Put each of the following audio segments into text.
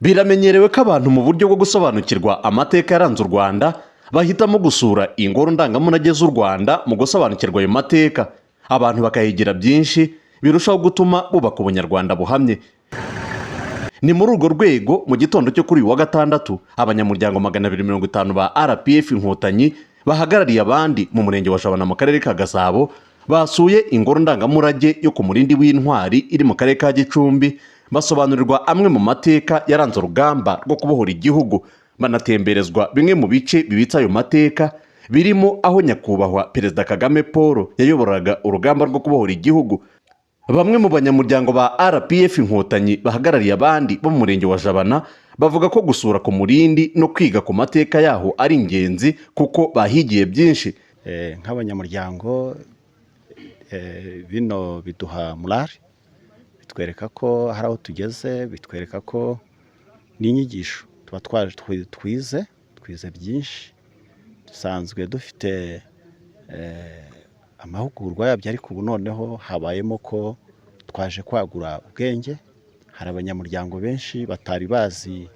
Biramenyerewe ko abantu mu buryo bwo gusobanukirwa amateka yaranze u Rwanda bahitamo gusura ingoro ndangamurage z'u Rwanda. Mu gusobanukirwa ayo mateka, abantu bakahigira byinshi birushaho gutuma bubaka ubunyarwanda buhamye. Ni muri urwo rwego mu gitondo cyo kuri uyu wa gatandatu abanyamuryango 250 ba RPF Inkotanyi bahagarariye abandi mu murenge wa Jabana mu karere ka Gasabo basuye ingoro ndangamurage yo ku Murindi w'Intwari iri mu karere ka Gicumbi, basobanurirwa amwe mu mateka yaranze urugamba rwo kubohora igihugu, banatemberezwa bimwe mu bice bibitse ayo mateka, birimo aho Nyakubahwa Perezida Kagame Paul yayoboraga urugamba rwo kubohora igihugu. Bamwe mu banyamuryango ba RPF Inkotanyi bahagarariye abandi bo mu murenge wa Jabana bavuga ko gusura ku Murindi no kwiga ku mateka yaho ari ingenzi kuko bahigiye byinshi. Nk'abanyamuryango bino biduha morale, bitwereka ko hari aho tugeze, bitwereka ko n'inyigisho tuba twize byinshi. Dusanzwe dufite amahugurwa yabyo, ariko ubu noneho habayemo ko twaje kwagura ubwenge. Hari abanyamuryango benshi batari bazi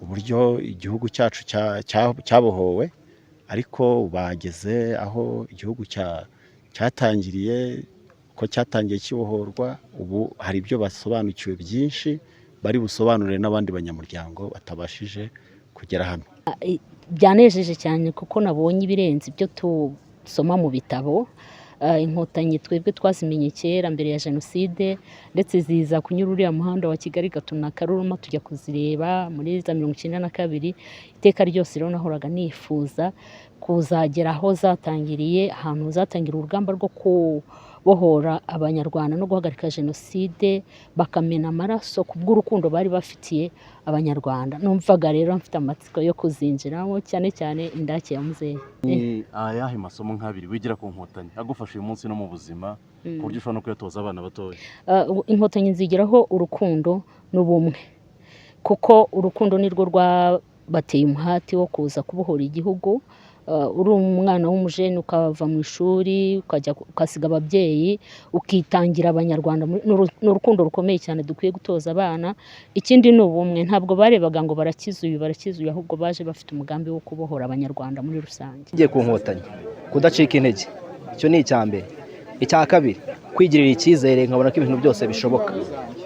uburyo igihugu cyacu cyabohowe, ariko bageze aho igihugu cyatangiriye, ko cyatangiye kibohorwa. Ubu hari ibyo basobanukiwe byinshi bari busobanurire n'abandi banyamuryango batabashije kugera hano. Byanejeje cyane kuko nabonye ibirenze ibyo dusoma mu bitabo. Inkotanyi twebwe twazimenye kera mbere ya jenoside, ndetse ziza kunyura uriya muhanda wa Kigali Gatuna Karuruma, tujya kuzireba muri za 92. Iteka ryose rero nahoraga nifuza kuzagera aho zatangiriye, ahantu zatangira urugamba rwo kubohora Abanyarwanda no guhagarika jenoside, bakamena amaraso ku bw'urukundo bari bafitiye Abanyarwanda. Numvaga rero mfite amatsiko yo kuzinjiramo, cyane cyane indake ya muzehe. Ni ayahe masomo nk'abiri wigira ku Nkotanyi agufasha uyu munsi no mu buzima, ku buryo ushobora no kuyatoza abana batoya? Inkotanyi nzigiraho urukundo n'ubumwe, kuko urukundo nirwo rwabateye umuhati wo kuza kubohora igihugu. Uri umwana w'umujene ukava mu ishuri ukajya ukasiga ababyeyi ukitangira Abanyarwanda, ni urukundo rukomeye cyane dukwiye gutoza abana. Ikindi ni ubumwe. Ntabwo barebaga ngo barakiza uyu, barakiza uyu, ahubwo baje bafite umugambi wo kubohora Abanyarwanda muri rusange. Ngiye ku Nkotanyi kudacika intege, icyo ni icya mbere. Icya kabiri, kwigirira icyizere, nkabona ko ibintu byose bishoboka,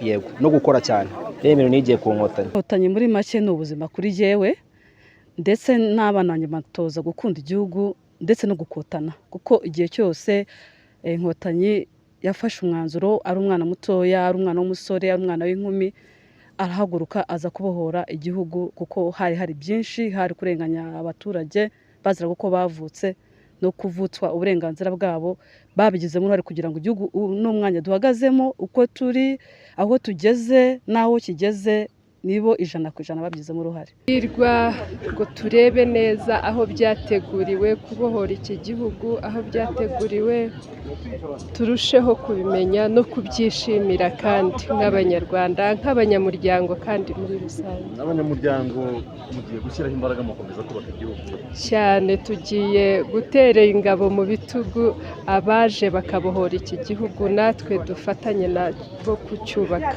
yego, no gukora cyane. Rero ibintu nigiye ku Nkotanyi. Inkotanyi muri make ni ubuzima kuri jyewe ndetse n'abana banjye, batoza gukunda igihugu ndetse no gukotana, kuko igihe cyose Inkotanyi yafashe umwanzuro, ari umwana mutoya, ari umwana w'umusore, ari umwana w'inkumi, arahaguruka aza kubohora igihugu, kuko hari hari byinshi, hari kurenganya abaturage bazira kuko bavutse no kuvutswa uburenganzira bwabo. Babigizemo uruhare kugira ngo igihugu n'umwanya duhagazemo, uko turi, aho tugeze n'aho kigeze, nibo 100% babigizemo uruhare. Hirwa ngo turebe neza aho byateguriwe kubohora iki gihugu, aho byateguriwe, turusheho kubimenya no kubyishimira kandi nk'Abanyarwanda, nk'abanyamuryango kandi muri rusange. N'abanyamuryango mugiye gushyiraho imbaraga mukomeza kubaka igihugu? Cyane, tugiye gutera ingabo mu bitugu abaje bakabohora iki gihugu, natwe dufatanye nabo kucyubaka.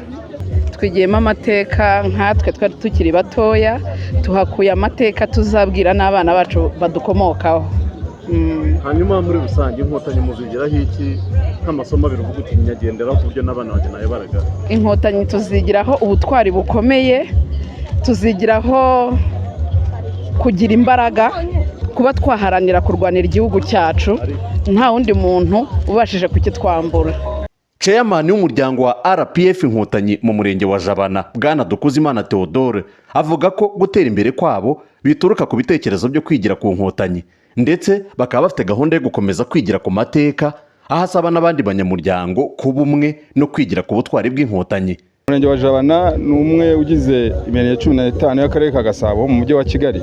Twigiyemo amateka nkatwe twari tukiri batoya, tuhakuye amateka tuzabwira n'abana bacu badukomokaho. Hanyuma muri rusange Inkotanyi muzigiraho iki, nk'amasomo abiri uvuga uti nyagenderaho ku buryo n'abana banjye nayabaraga? Inkotanyi tuzigiraho ubutwari bukomeye, tuzigiraho kugira imbaraga, kuba twaharanira kurwanira igihugu cyacu nta wundi muntu ubashije kukitwambura. Chairman w'umuryango wa RPF Inkotanyi mu murenge wa Jabana, Bwana Dukuzimana Theodore, avuga ko gutera imbere kwabo bituruka ku bitekerezo byo kwigira ku Nkotanyi, ndetse bakaba bafite gahunda yo gukomeza kwigira ku mateka, aho asaba n'abandi banyamuryango kuba umwe no kwigira ku butwari bw'Inkotanyi. Umurenge wa Jabana ni umwe ugize imirenge 15 y'akarere ka Gasabo mu mujyi wa Kigali,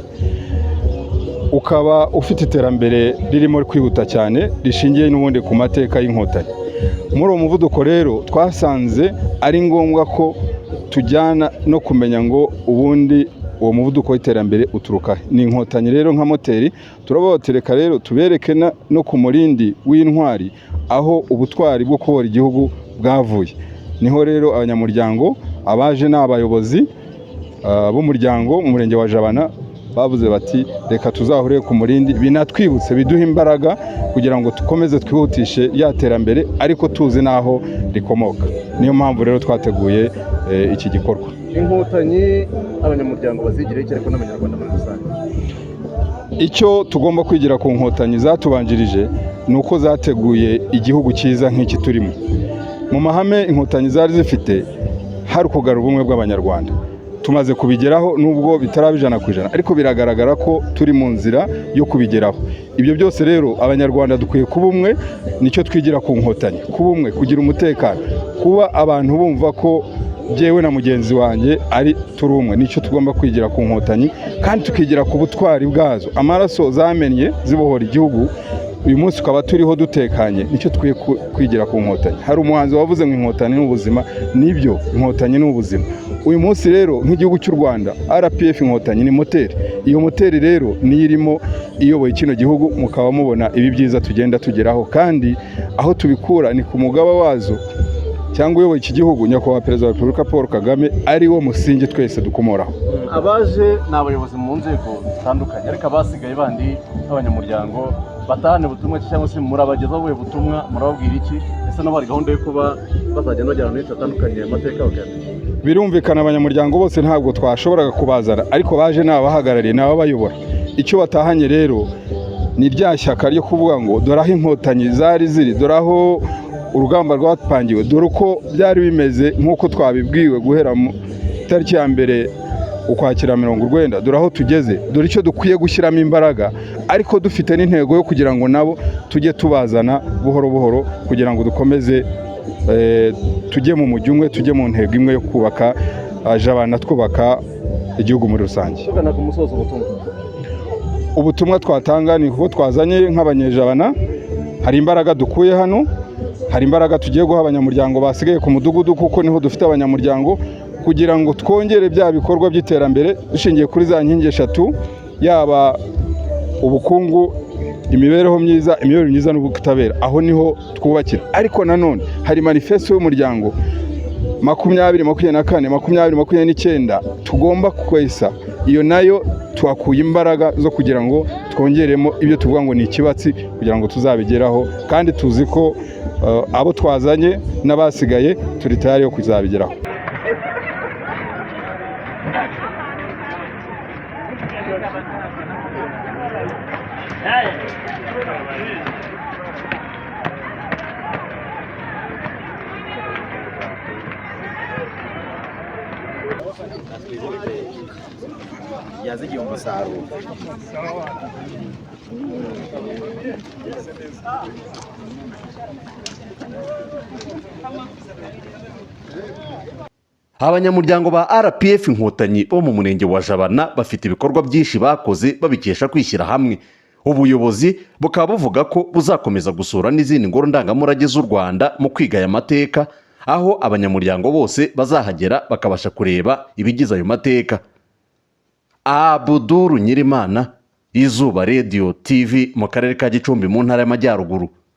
ukaba ufite iterambere ririmo kwihuta cyane rishingiye n'ubundi ku mateka y'Inkotanyi. Muri uwo muvuduko rero twasanze ari ngombwa ko tujyana no kumenya ngo ubundi uwo muvuduko w'iterambere uturuka he? Ni Inkotanyi rero nka moteri. Turabatereka rero tubereke no ku Murindi w'Intwari aho ubutwari bwo kubohora igihugu bwavuye. Niho rero abanyamuryango Abaje ni abayobozi b'umuryango mu murenge wa Jabana, bavuze bati reka tuzahurire ku Murindi, binatwibutse, biduhe imbaraga kugira ngo dukomeze twihutishe ya terambere, ariko tuzi n'aho rikomoka. Niyo mpamvu rero twateguye iki gikorwa. Inkotanyi abanyamuryango bazigireho iki, ariko n'abanyarwanda muri rusange? Icyo tugomba kwigira ku nkotanyi zatubanjirije ni uko zateguye igihugu cyiza nk'iki turimo. Mu mahame inkotanyi zari zifite hari ukugarura ubumwe bw'abanyarwanda. Tumaze kubigeraho nubwo bitaraba 100%, ariko biragaragara ko turi mu nzira yo kubigeraho. Ibyo byose rero abanyarwanda dukwiye kuba umwe, nicyo twigira ku nkotanyi, kuba umwe, kugira umutekano, kuba abantu bumva ko jyewe na mugenzi wanjye ari turi umwe, nicyo tugomba kwigira ku nkotanyi, kandi tukigira ku butwari bwazo. Amaraso zamennye zibohora igihugu, uyu munsi tukaba turiho dutekanye, nicyo tukwiye kwigira ku nkotanyi. Hari umuhanzi wavuze ngo inkotanyi ni ubuzima, nibyo, inkotanyi ni ubuzima. Uyu munsi rero nk'igihugu cy'u Rwanda, RPF Inkotanyi ni moteri. Iyo moteri rero niyo irimo iyoboye kino gihugu, mukaba mubona ibi byiza tugenda tugeraho, kandi aho tubikura ni ku mugaba wazo cyangwa uyoboye iki gihugu, Nyakubahwa Perezida wa Repubulika Paul Kagame, ari wo musingi twese dukomoraho. Abaje ni abayobozi mu nzego zitandukanye, ariko abasigaye bandi b'abanyamuryango batahane ubutumwa ki, cyangwa se murabagezaho ubuhe butumwa, murababwira iki? Ese nabo hari gahunda yo kuba bazajya bagera ahantu henshi hatandukanye amateka bakayamenya? Birumvikana abanyamuryango bose ntabwo twashoboraga kubazana, ariko baje ni abahagarariye, ni ababayobora. Icyo batahanye rero ni rya shyaka ryo kuvuga ngo dore aho inkotanyi zari ziri, dore aho urugamba rwapangiwe, dore uko byari bimeze nk'uko twabibwiwe guhera mu itariki ya 1 Ukwakira 90, dore aho tugeze, dore icyo dukwiye gushyiramo imbaraga, ariko dufite n'intego yo kugira ngo nabo tujye tubazana buhoro buhoro kugira ngo dukomeze tujye mu mujyi umwe, tujye mu ntego imwe yo kubaka Jabana, twubaka igihugu muri rusange. Tugana ku musozo, ubutumwa. Ubutumwa twatanga ni kuko twazanye nk'abanyejabana, hari imbaraga dukuye hano, hari imbaraga tugiye guha abanyamuryango basigaye ku mudugudu, kuko niho dufite abanyamuryango, kugira ngo twongere bya bikorwa by'iterambere dushingiye kuri za nkingi 3, yaba ubukungu, imibereho myiza, imibereho myiza n'ubutabera. Aho niho twubakira. Ariko nanone hari manifesto y'umuryango 2024 2029 tugomba kwesa. Iyo nayo twakuye imbaraga zo kugira ngo twongeremo ibyo tuvuga ngo ni ikibatsi, kugira ngo tuzabigeraho, kandi tuzi ko abo twazanye n'abasigaye turi tayari yo kuzabigeraho. Yazigiye umusaruro. Abanyamuryango ba RPF Inkotanyi bo mu murenge wa Jabana bafite ibikorwa byinshi bakoze babikesha kwishyira hamwe. Ubuyobozi bukaba buvuga ko buzakomeza gusura n'izindi ngoro ndangamurage z'u Rwanda mu kwiga aya mateka, aho abanyamuryango bose bazahagera bakabasha kureba ibigize ayo mateka. Abuduru Nyirimana, Izuba Radio TV mu karere ka Gicumbi mu ntara y'Amajyaruguru.